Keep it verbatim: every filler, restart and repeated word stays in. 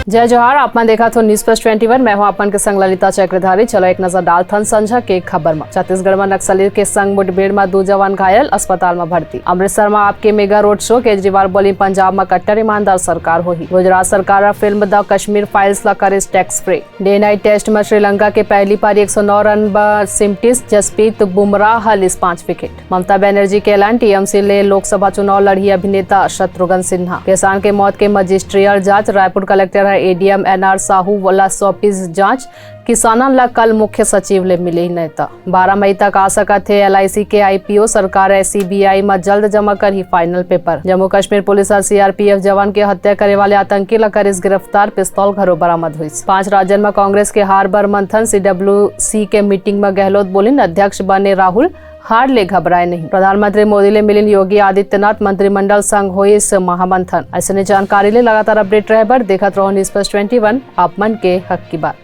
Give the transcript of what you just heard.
जय जोहार, आप मन देखत हो News Plus Twenty One। मैं हूं आप मन के संग ललिता चक्रधारी। चलो एक नजर डालथन संझा के खबर म। छत्तीसगढ़ म नक्सली के संग मुठभेड़ म दू जवान घायल, अस्पताल म भर्ती। अमृतसर म आपके mega road show, Kejriwal Boolean Punjab म कट्टर ईमानदार सरकार होही। गुजरात सरकार ह फिल्म द कश्मीर फाइल्स ल करिस tax free. Day night test म श्रीलंका के पहली पारी एक सौ नौ रन बर सिमटिस, जसप्रीत बुमराह ह लिस पांच विकेट। ममता बनर्जी के ऐलान, टीएमसी ले लोकसभा चुनाव लड़ही अभिनेता शत्रुघ्न सिन्हा। किसान के मौत के मजिस्ट्रियल जांच, रायपुर कलेक्टर ह एडीएम एनआर साहू ला सौंपिस जांच, किसानन ला कल मुख्य सचिव ले मिले नेता। बारह मई तक आ सकत हे एलआईसी के आईपीओ, सरकार सीबीआई म जल्द जमा करही final paper. Jammu Kashmir police ह सीआरपीएफ जवान के हत्या करे वाले आतंकी ला करिस गिरफ्तार, पिस्तौल घलो बरामद होइस। पांच राज्यन म कांग्रेस के हार बर मंथन, सीडब्ल्यूसी के मीटिंग म गहलोत बोलिन, अध्यक्ष बने राहुल, हार ले घबराए नहीं। प्रधानमंत्री मोदी ले मिलिन योगी आदित्यनाथ, मंत्रिमंडल संग होइस महामंथन। अइसने जानकारी ले लगातार अपडेट रहे बर देखत रहो News Plus Twenty One, आप मन के हक की बात।